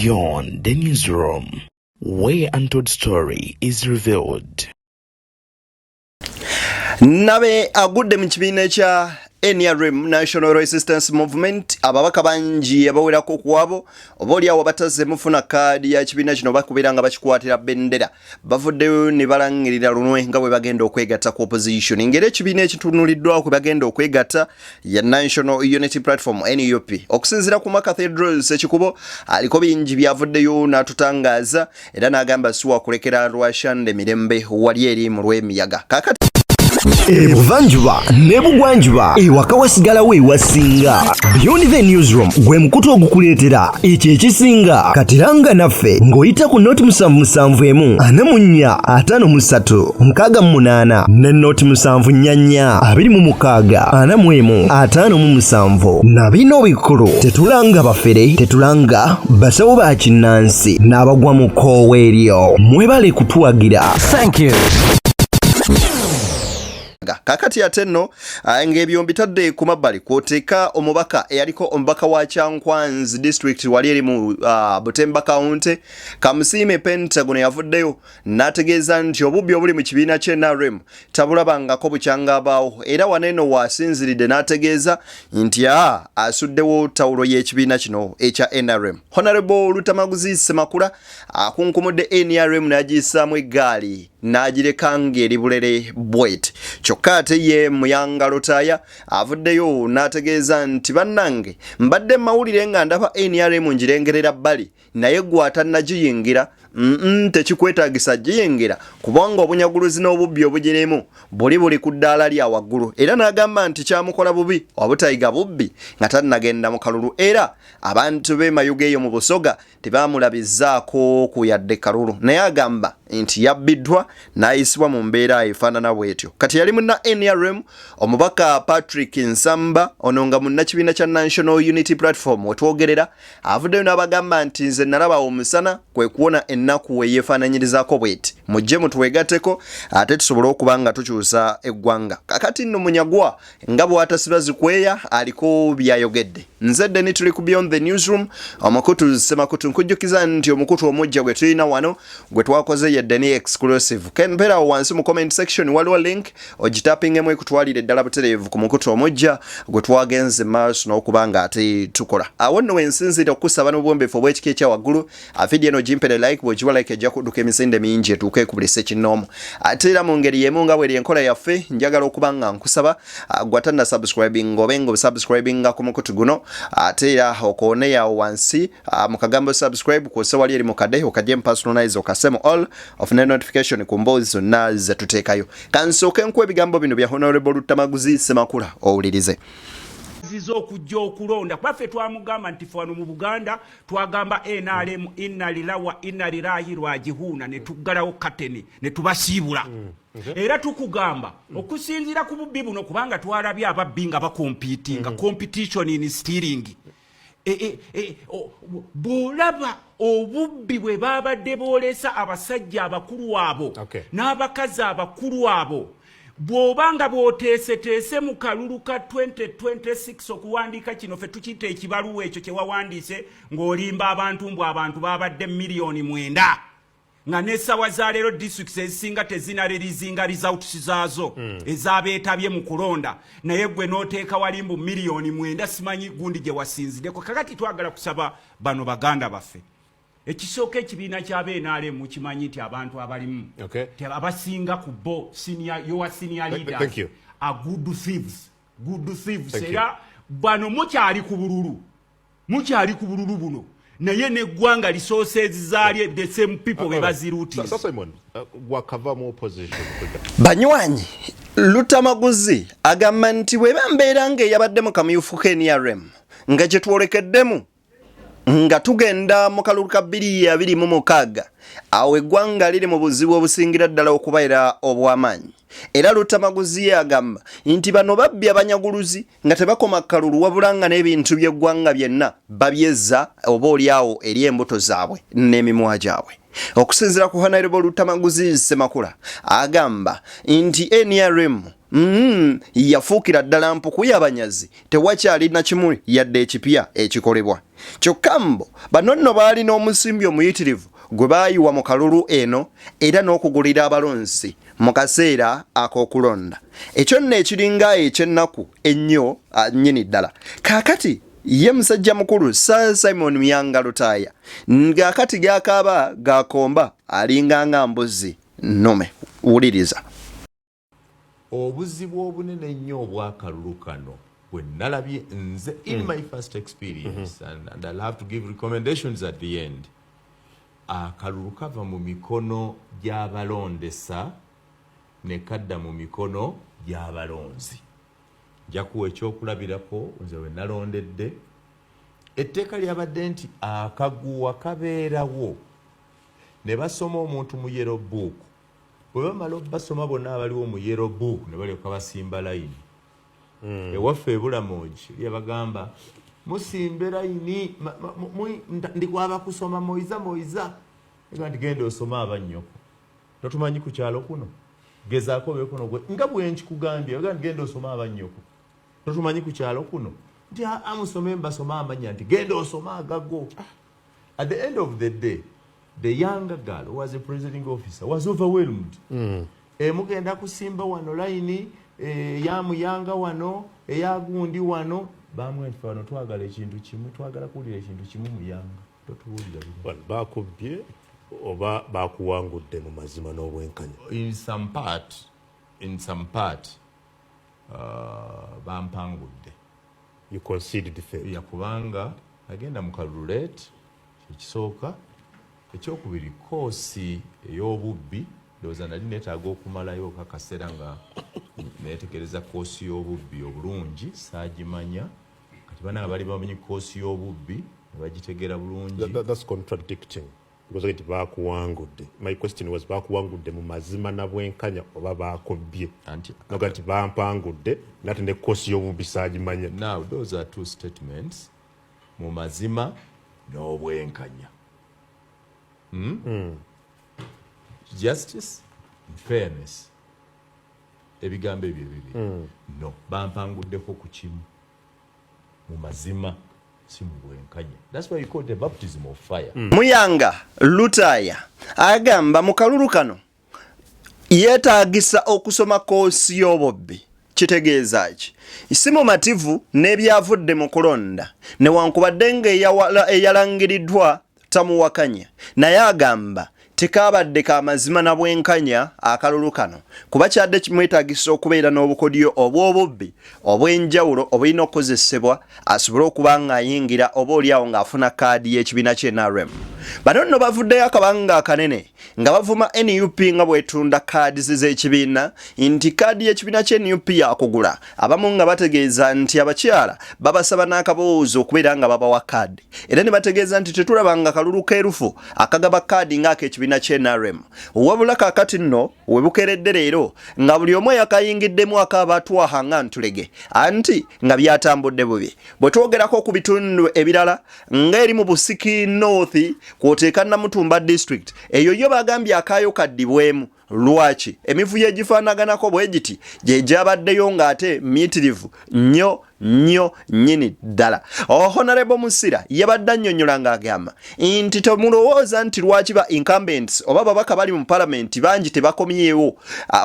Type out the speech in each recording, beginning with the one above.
Beyond the Newsroom, where untold story is revealed. Nabe agudde mu kibiina ekya NRM, National Resistance Movement, ababaka bangi abawerako kwabo oba oliawo bataze mufuna kaadi ya kibiina kino bakubeera nga bakikwatira bendera, bavuddeyo ne balangirira lunwe nga bwe bagenda okwegatta ku opposition, ng'era ekibiina ekitunuliddwa kwe bagenda okwegatta ya National Unity Platform, NUP. Okusinziira ku Cathedral Sekikubo, aliko bingi byavuddeyo n'atutangaaza era n'agamba si wakulekera Rwashande mirembe wali eri mu lw'emiyaga. Kaakati Ebuvanjuba n'ebugwanjuba, ewaka wasigalawo ewasinga. Beyond the Newsroom gwe mukutu ogukuleetera ekyo ekisinga. Katiranga naffe ng'oyita ku 077 44 53 68 ne 074 26 41 57. Na bino bikulu: tetulanga bafere, tetulanga basawo ba kinnansi n'abagwa mu kkoowa eryo. Mwebale kutuwagira. Thank you. Kakati ate nno ng'ebyo mbitadde ku mabbali, kw'oteeka omubaka eyaliko omubaka wa Kyankwanzi District wali eri mu Butemba County, Kamusiime Pentagon, yavuddeyo n'ategeeza nti obubbi obuli mu kibiina ky'NRM tabulabangako bukyanga abaawo, era wano eno waasinziridde n'ategeeza nti asuddewo tawulo y'ekibiina kino ekya NRM. Honorable Lutamaguzi Semakula akunkumudde NRM n'agiyisaamu eggaali n'agireka ng'eri bulere bwet. Kyokka ate ye Muyanga Lutaaya avuddeyo n'ategeeza nti, "Bannange, mbadde mawulire nga ndaba NRM ngirengerera bbali, naye gwe atannagiyingira, tekikwetaagisa giyingira kubanga obunyaguluzi n'obubbi obugirimu buli buli ku ddaala lya waggulu." Era n'agamba nti kyamukola bubi obutayiga bubbi nga tannagenda mu kalulu, era abantu b'e Mayuga eyo mu Busoga tebamulabizzaako ku yadde kalulu, naye agamba nti yabbiddwa n'ayisibwa mu mbeera efaanana bw'etyo. Kati yali munna NRM omubaka Patrick Nsamba, ono nga munnakibiina kya National Unity Platform wetwogerera, avuddeyo n'abagamba nti, "Nze nalaba omusana kwe kuwona ennaku weyeefaananyirizaako bweti, mujje mutwegatteko ate tusobole okuba nga tukyusa eggwanga." Kakati nno Munyagwa nga bw'atasiba zikweya aliko byayogedde. Nze Deni, tuli ku Beyond the Newsroom, omukutu semakutu. Nkujjukiza nti omukutu omujja gwe tulina wano gwe twakoze ye Deni Exclusive. Kenpeerawo wansi mu comment section waliwo link, ogitapingemu ekutwalira eddala butereevu ku mukutu omujja gwe twagenze maaso n'okuba nga ate tukola. Awo nno wensinziira okukusaba n'obuwombeefu obw'ekika ekya waggulu, vidiyo eno gimpere like. Bw'ogiwa like ejja kudduka emisinde mingi etuuke ku buli ssekinnoomu. Ate era mu ngeri y'emu nga bweri enkola yaffe, njagala okuba nga nkusaba gwe atanna subscribing obe nga osubscribinga ku mukutu guno, ate era okooneyawo wansi mu kagambo subscribe kwose wali eri mukadde okajje personalize okasemu all ofune notification ku mboozi zonna zetuteekayo. Kansooke nkuwa ebigambo bino bya Honorable Luttamaguzi Semakula owulirize. Ziza okujja okulonda, kuba ffe twamugamba nti fe wano mu Buganda twagamba NRM inna lillahi wa inna ilaihi rajihuuna, ne tuggalawo kateni ne tubasiibula. Era tukugamba okusinziira ku bubbi buno, kubanga twalabye ababbi nga bacompetinga, competition in stealing. Bw'olaba obubbi bwe babadde boolesa abasajja abakulu abo n'abakazi abakulu abo, bw'oba nga bw'oteeseteese mu kalulu ka 2026 okuwandiika kino ffe tukiyita ekibaluwa ekyo kye wawandiise ng'olimba abantu mbu abantu babadde 9 million, nga n'essaawa za leero districts ezisinga tezinareleasinga results zaazo ezabeetabye mu kulonda, naye gwe n'oteeka wali mbu 9 million, simanyi gundi gye wasinziddeko. Kakati twagala kusaba bano baganda baffe, ekisooka, ekibiina ky'abe NRM mukimanyi nti abantu abalimu abasinga ku bo senior, your senior leaders Thank you. are good thieves, good thieves. Thank you. Era bano mukyali ku bululu, mukyali ku bululu buno, naye neggwanga resources zaalye the same people be bazirootinga. Simon, wakava mu opposition. Banywanyi, Lutamaguzi agamba nti bweba mbeera ng'eyabadde mu kamyufu ka NRM nga gye twolekeddemu nga tugenda mu kalulu ka 2026. Awo eggwanga liri mu buzibu obusingira ddala okubeera obw'amaanyi. Era Luttamaguzi ye agamba nti bano babbi abanyaguluzi nga tebakoma kalulu wabula nga n'ebintu by'eggwanga byenna babyezza oba olyawo eri embuto zaabwe n'emimwa gyabwe. Okusinziira ku Honorable Luttamaguzi Ssemakula agamba nti NRM yafuukira ddala mpuku y'abanyazi, tewakyali na kimu yadde ekipya ekikolebwa. Kyokka mbo bano nno baalina omusimbi omuyitirivu gwe baayiwa mu kalulu eno era n'okugulira abalonzi mu kaseera ak'okulonda. Ekyo nno ekiringa eky'ennaku ennyo nnyini ddala. Kaakati ye musajja mukulu Sir Simon Muyanga Lutaaya ng'akati gakaaba gakomba alinga nga mbuzi nnume. Wuliriza. Obuzibu obunene ennyo obw'akalulu kano bwe nalabye nze in my first experience, and I'll have to give recommendations at the end. Akalulu kava mu mikono gy'abalondesa ne kadda mu mikono gy'abalonzi. Nja kuwa ekyokulabirako, nze we nalondedde, etteeka lyabadde nti akaguwa kabeerawo ne basoma omuntu mu yellow book. Bwe bamala obasoma bonna abaliwo mu yellow book ne balyoka basimba layini. Ewaffe ebulamogi lyabagamba musimbe layini, ndikwaba kusoma moiza moiza ega nti genda osome abannyoko, totumanyi ku kyalo kuno, gezaako obeeko gwe nga bwe nkikugambye. Ega nti genda osome abannyoko, totumanyi ku kyalo kuno, nti amusome mbasome amanya, nti genda osome agago. At the end of the day, the younger girl who was a presiding officer was overwhelmed. Mugenda kusimba wano layini eyamuyanga wano, eyagundi wano, bamwe nti wano twagala ekintu kimu, twagala kuwulira ekintu kimu, muyanga totuwulira bulungi. Bakubbye oba bakuwangudde mu mazima n'obwenkanya? In some part bampangudde. You concede defeat? Ya, kubanga agenda mu kalulu late, ekisooka. Ekyokubiri, koosi ey'obubbi ndowooza nali neetaaga okumalayo kakaseera nga neetegereza koosi y'obubbi obulungi, saagimanya. Kati bana bali bamanyi koosi y'obubbi ne bagitegeera bulungi. That's contradicting, because nti bakuwangudde. My question was, bakuwangudde mu mazima na bwenkanya oba bakubbye? Anti noga nti bampangudde nate ne koosi y'obubbi saagimanya. Now those are two statements, mu mazima n'obwenkanya, Justice and fairness, ebigambo ebyo ebibiri. No, bampanguddeko ku kimu, mu mazima, si mu bwenkanya. That's why you call it a baptism of fire. Muyanga Lutaaya agamba mu kalulu kano yeetaagisa okusoma koosi y'obubbi. Kitegeeza ki? Si mumativu n'ebyavudde mu kulonda, newankubadde ng'eyalangiriddwa tamuwakanya, naye agamba tekaabadde ka mazima na bwenkanya akalulu kano, kuba kyadde kimwetaagisa okubeera n'obukodyo obw'obubbi obw'enjawulo obulina okukozesebwa asobole okuba ng'ayingira oba oliawo ng'afuna kaadi y'ekibiina ky'NRM. Bano nno bavuddeyo akabanga akanene nga bavuma NUP nga bwetunda kaadi z'ekibiina, nti kaadi y'ekibiina ky'NUP yakugula. Abamu nga bategeeza nti abakyala babasaba n'akaboozi okubeera nga babawa kaadi, era ne bategeeza nti tetulabanga kalulu keerufu akagaba kaadi ng'ak'ekibiina ky'NRM. Wabula kaakati nno we bukeredde leero nga buli omu eyakayingiddemu akaaba atwaha nga ntulege, anti nga byatambudde bubi. Bwe twogerako ku bitundu ebirala ng'eri mu Busiki North kw'oteeka Namutumba district, eyo yo bagambye akaayo kaddibwemu. Lwaki emivuyo egifaanaganako bwe giti gye gyabaddeyo ng'ate miyitirivu nnyo nnyo nnyini ddala? Honorable Musira yabadde annyonnyola ng'agamba nti temulowooza nti lwaki ba incumbents oba babaka bali mu palamenti bangi tebakomyewo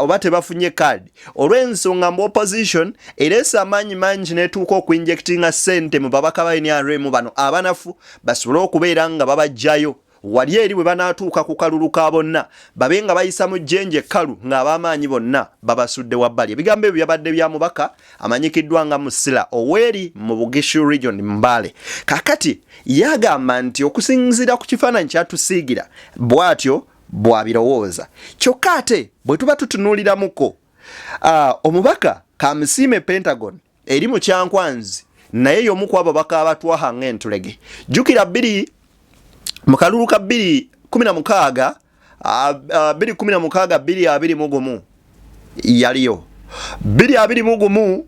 oba tebafunye kaadi, olw'ensonga mbu opposition ereese amaanyi mangi n'etuuka okuinjectinga ssente mu babaka ba NRM bano abanafu, basobole okubeera nga babajjayo wali eri bwe banaatuuka ku kalulu ka bonna, babe nga bayisa mu jjenje ekkalu ng'ab'amaanyi bonna babasudde wabbali. Ebigambo ebyo byabadde bya mubaka amanyikiddwa nga Musila Oweeri mu Bugishu region, Mbale. Kakati yagamba nti okusinziira ku kifaananyi kyatusiigira, bw'atyo bw'abirowooza. Kyokka ate bwe tuba tutunuuliramuko omubaka Kamusiime Pentagon eri mu Kyankwanzi, naye y'omu ku abo baka abatwaha ng'entulege. Jjukira bbiri mu kalulu ka bbiri 16 2016 2021 yaliyo 2021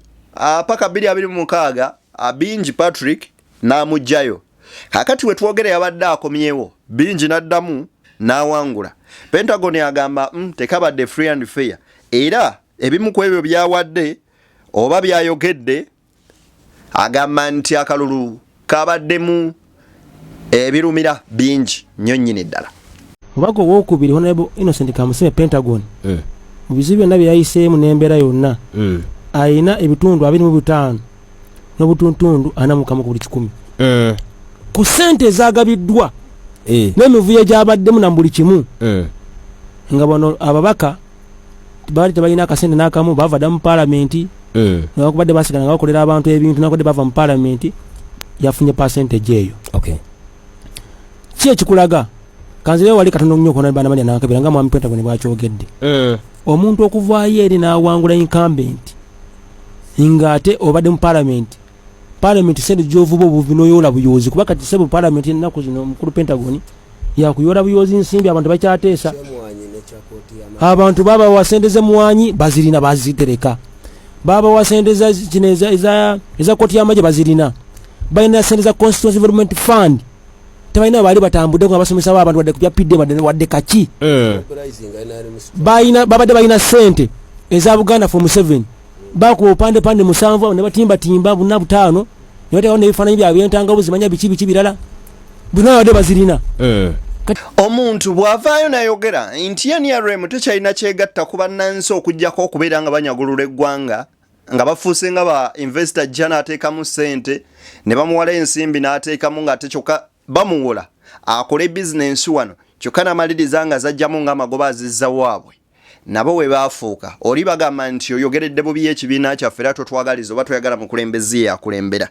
paka 2026 Bingi Patrick n'amugjayo. Kakati wetwogera yabadde akomyewo, Bingi n'addamu n'awangula. Pentagon agamba tekabadde free and fair, era ebimu ku ebyo byawadde oba byayogedde agamba nti akalulu kabaddemu ebirumira bingi nnyo nnyini ddala. Omubaka owokubiri Honorable Innocent Kamusime Pentagon mu bizibu byonna bye yayiseemu n'embeera yonna alina ebitundu 25 n'obutuntundu 41 ku buli kikumi ku ssente ezagabiddwa n'emivuyo egyabaddemu na buli kimu nga bano ababaka baali tebalina akasente n'akamu, bava dda mu paalamenti newankubadde basigala nga bakolera abantu ebintu, newankubadde bava mu paalamenti, yafunye percentage eyo. Ki ekikulaga kanzireyo wali katono nnyo okubona banamanya nankabira nga mwami Pentagon bwakyogedde. Omuntu okuvaayo eri n'awangula incumbent ng'ate obadde mu paalamenti, paalamenti sente gyovuba obuvi n'oyoola buyoozi, kuba kati sebo paalamenti ennaku zino omukulu Pentagon yakuyoola buyoozi nsimbi, abantu bakyateesa, abantu babawa sente zemwanyi bazirina bazitereka, babawa sente za kino eza kooti y'amagye bazirina, balina sente za Constituency Development Fund, tebalina baali batambudde nga basomesa abantu wadde ku bya PDM wadde kaki. Balina babadde balina sente eza Buganda for Museveni, bakuba obupande pande 7 awo ne batimbatimba buna 5 ne bateekawo n'ebifaananyi byabwe by'entangabuzi manya biki biki birala bonna babadde bazirina. Omuntu bw'avaayo n'ayogera nti NRM tekyalina kyegatta ku bannansi okuggyako okubeera nga banyagulula eggwanga, nga bafuuse nga ba investor ajja n'ateekamu ssente ne bamuwala ensimbi n'ateekamu ng'ate kyokka bamuwola akole bizinensi wano, kyokka n'amaliriza nga zajjamu ng'amagoba azizza waabwe. Nabo we baafuuka oli bagamba nti oyogeredde bubi ekibiina kyaffe era totwagaliza oba toyagala mukulembeze ye akulembera.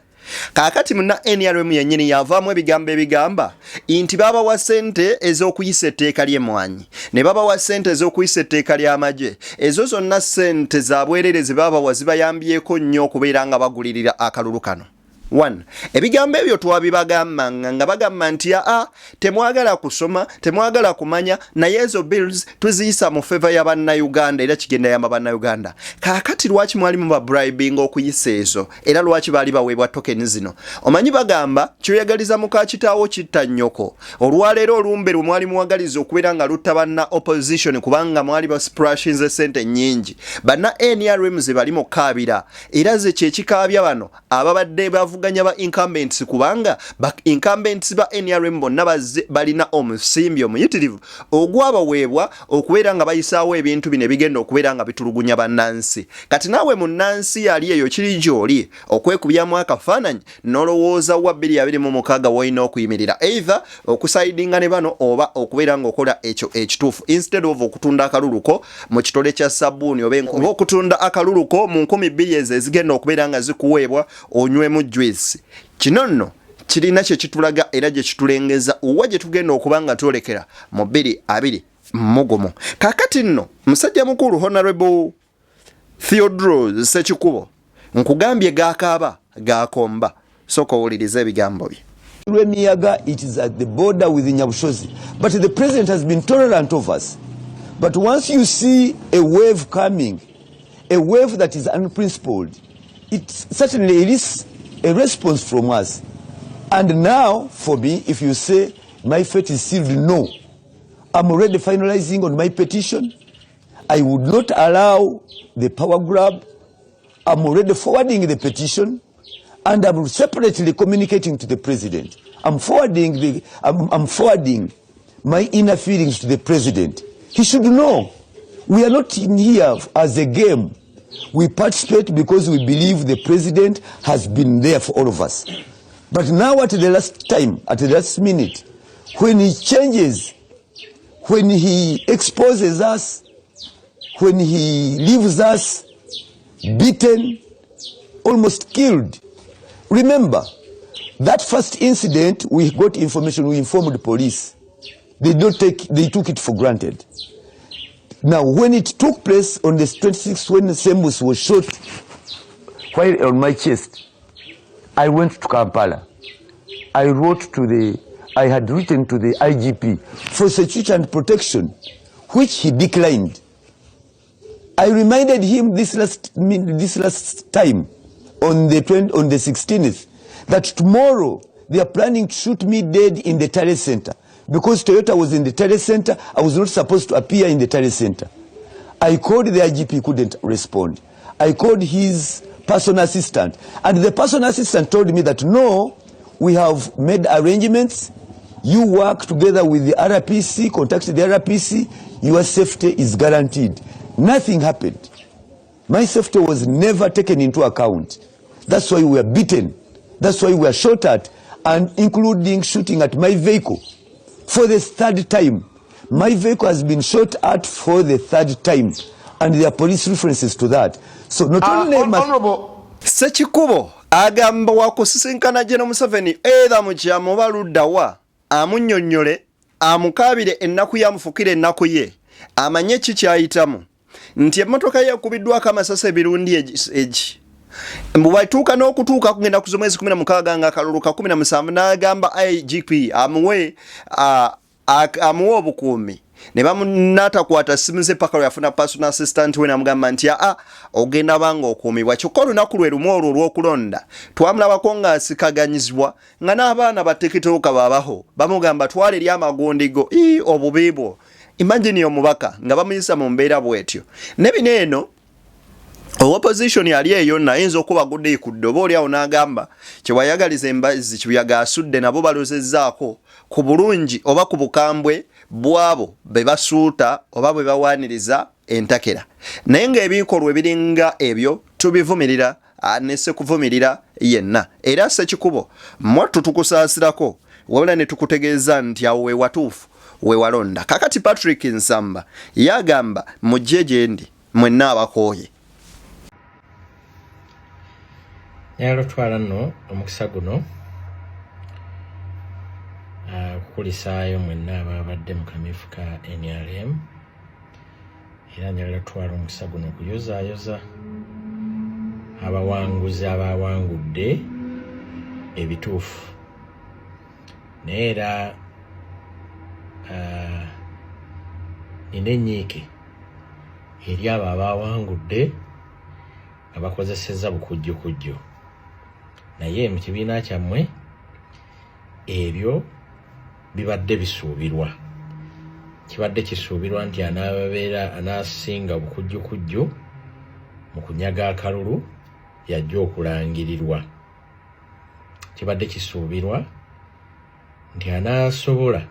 Kaakati munna NRM yennyini yavaamu ebigambo ebigamba nti babawa ssente ez'okuyisa etteeka ly'emmwanyi ne babawa ssente ez'okuyisa etteeka ly'amagye. Ezo zonna ssente za bwerere ze babawa zibayambyeko nnyo okubeera nga bagulirira akalulu kano. 1 ebigambo ebyo twabibagambanga nga bagamba nti aa temwagala kusoma, temwagala kumanya, naye ezo bills tuziyisa mu favor ya bannayuganda era kigenda yamba bannayuganda. Kaakati lwaki mwali muba bribing okuyisa ezo, era lwaki baali baweebwa token zino? Omanyi bagamba kyoyagaliza muka kitaawo kitta nnyoko. Olwaleero olumbe lwe mwali muwagaliza okubeera nga lutta banna opposition kubanga mwali basplashinze sente nnyingi, banna NRM ze bali mu kaabira era ze kyekikaabya bano ababadde bavuganya ba incumbents, kubanga ba incumbents ba NRM bonna bazze balina omusimbi omuyitirivu ogwabaweebwa okubeera nga bayisaawo ebintu bino ebigenda okubeera nga bitulugunya bannansi. Kati naawe munnansi yali eyo kiri gy'oli okwekubyamu akafaananyi n'olowooza wa 2026 w'olina okuyimirira, either okusaidinga ne bano oba okubeera ng'okola ekyo ekituufu instead of okutunda akaluluko mu kitole kya sabbuuni oba okutunda akaluluko mu 2000 ezo ezigenda okubeera nga zikuweebwa onywemu juice. Kino nno kirina kye kitulaga era gye kitulengeza wa gye tugenda okuba nga twolekera mu 2021. Kaakati nno musajja mukulu Honorable Theodore Ssekikubo nkugambye gaakaaba gaakomba, sooka owulirize ebigambo bye. Lwemiyaga, it is at the border with Nyabushozi. But the president has been tolerant of us. But once you see a wave coming, a wave that is unprincipled, it certainly is a response from us. And now, for me, if you say my fate is sealed, no. I'm already finalizing on my petition. I would not allow the power grab. I'm already forwarding the petition and I'm separately communicating to the president. I'm forwarding my inner feelings to the president. He should know we are not in here as a game. We participate because we believe the president has been there for all of us. But now at the last time, at the last minute, when he changes, when he exposes us, when he leaves us beaten, almost killed. Remember, that first incident, we got information, we informed the police. They don't take, they took it for granted. Now, when it took place on the 26th, when Sembus was shot while on my chest, I went to Kampala. I wrote to the, I had written to the IGP for security and protection, which he declined. I reminded him this last, this last time on the, 20, on the 16th that tomorrow they are planning to shoot me dead in the tally center. Because Toyota was in the tally center, I was not supposed to appear in the tally center. I called the IGP, couldn't respond. I called his personal assistant, and the personal assistant told me that no, we have made arrangements. You work together with the RPC, contact the RPC, your safety is guaranteed. Nothing happened. My safety was never taken into account. That's why we were beaten. That's why we were shot at, and including shooting at my vehicle for the third time. My vehicle has been shot at for the third time, and there are police references to that. So not only must Honorable Ssekikubo agamba wakusisinkana General Museveni either mu kyama oba ludda wa amunnyonnyole amukaabire ennaku ye amufukire ennaku ye amanye ki kyayitamu nti emmotoka ye ekubiddwako amasasi emirundi egi mbu batuuka n'okutuuka kugenda ku z'omwezi 16 nga akalulu ka 17 n'agamba IGP amuwe amuwe obukuumi ne bamunatakwata simu ze paka lwe yafuna personal assistant we namugamba nti aa ogenda banga okuumibwa. Kyokka olunaku lwe lumu olwo olw'okulonda twamulabako ng'asikaganyizibwa nga n'abaana ba TikToker babaho bamugamba twala eri amagundi go ii obubi bwo. Imagine omubaka nga bamuyisa mu mbeera bw'etyo. Ne bino eno opposition yali eyo nayinza okuba gudde kudde oba oli awo n'agamba kyewayagaliza embazzi kibuyaga asudde nabo balozezzaako ku bulungi oba ku bukambwe bwabo be basuuta oba bwe bawaaniriza entakera. Naye ng'ebikolwa ebiringa ebyo tubivumirira ne sekuvumirira yenna. Era Ssekikubo mwattu tukusaasirako wabula ne tukutegeeza nti awo we watuufu we walonda. Kakati Patrick Nsamba yagamba mujje gye ndi mwenna abakooye. Njagala otwala nno omukisa guno okukulisaayo mwenna ababadde mu kamyufu ka NRM, era njagala otwala omukisa guno okuyozaayoza abawanguzi abawangudde ebituufu, naye era nina ennyiike eri abo abawangudde nga bakozesezza bukujjukujju, naye mu kibiina kyammwe ebyo bibadde bisuubirwa. Kibadde kisuubirwa nti anaababeera anaasinga bukujjukujju mu kunyaga akalulu yajja okulangirirwa. Kibadde kisuubirwa nti anaasobola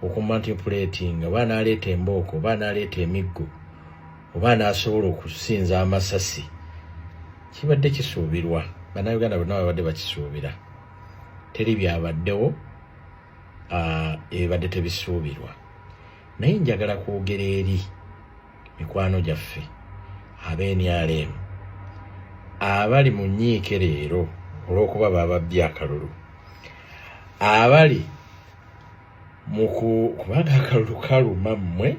okumanipulatinga oba anaaleeta embooko oba anaaleeta emiggo oba anaasobola okusinza amasasi. Kibadde kisuubirwa, Bannayuganda bonna babadde bakisuubira. Teri byabaddewo ebibadde tebisuubirwa. Naye njagala kwogera eri mikwano gyaffe ab'NRM abali mu nnyiike leero olw'okuba bababbye akalulu, abali mu kubanga akalulu kaluma mmwe.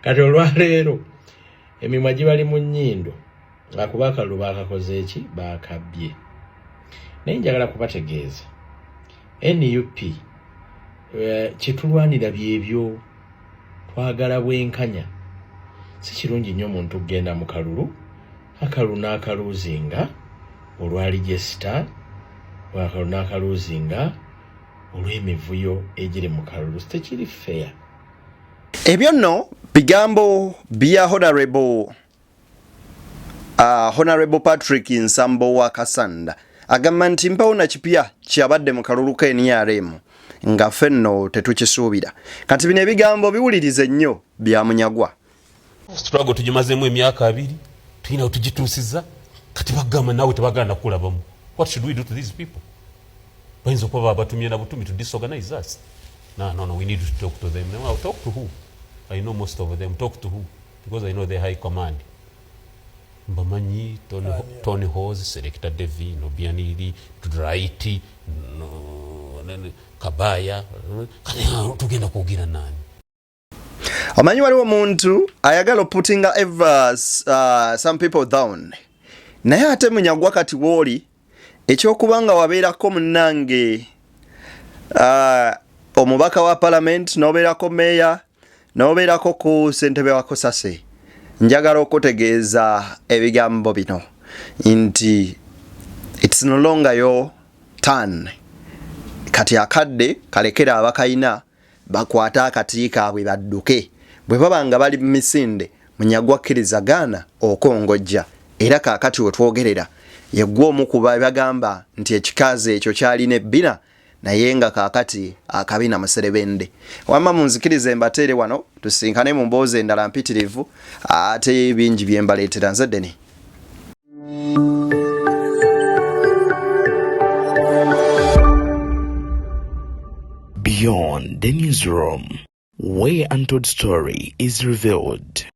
Kati olwaleero emimwa gibali mu nnyindo akuba akalulu baakakoze eki baakabbye. Naye njagala kubategeeza NUP kyetulwanira byebyo, twagala bwenkanya. Si kirungi nnyo omuntu kugenda mu kalulu akalulu n'akaluuzinga olwa register, akalulu n'akaluuzinga olw'emivuyo egiri mu kalulu, tekiri fair. Ebyo nno bigambo bya Honorable Patrick Nsambo wa Kasanda, agamba nti mpawo na kipya kyabadde mu kalulu ka NRM nga ffe nno tetukisuubira. Kati bino ebigambo biwulirize nnyo bya Munyagwa. Struggle tugimazeemu emyaka 20, tulina tugituusiza kati bagamba naawe tebagala nakulabamu. What should we do to these people? Bayinza okuba babatumye na butumi to disorganize us. No, no, no, we need to talk to them. Now, talk to who? I know most of them. Talk to who? Because I know the high command. Mbamanyi Tony, Tony Hose, Selector Devi, Nobianiri, Wright, no, Kabaya. Tugenda kwogera nani? Omanyi waliwo omuntu ayagala oputinga ever some people down, naye ate Munyagwa kati wooli ekyokuba nga wabeerako munnange. ah, omubaka wa palamenti n'obeerako meeya n'obeerako ku ssentebe wa kosase njagala okutegeeza ebigambo bino nti its no longer your turn kati akadde kalekera abakayina bakwate akati kaabwe badduke bwe baba nga bali mu misinde munyagwa kkiriza gaana okongojja era kaakati wetwogerera yeggwe omu ku bagamba nti ekikaazi ekyo kyalina ebbina naye nga kaakati akabina muserebende wamma munzikirize mbateere wano tusinkane mu mboozi endala mpitirivu ate bingi bye mbaleetera nze deni Beyond the newsroom, where untold story is revealed.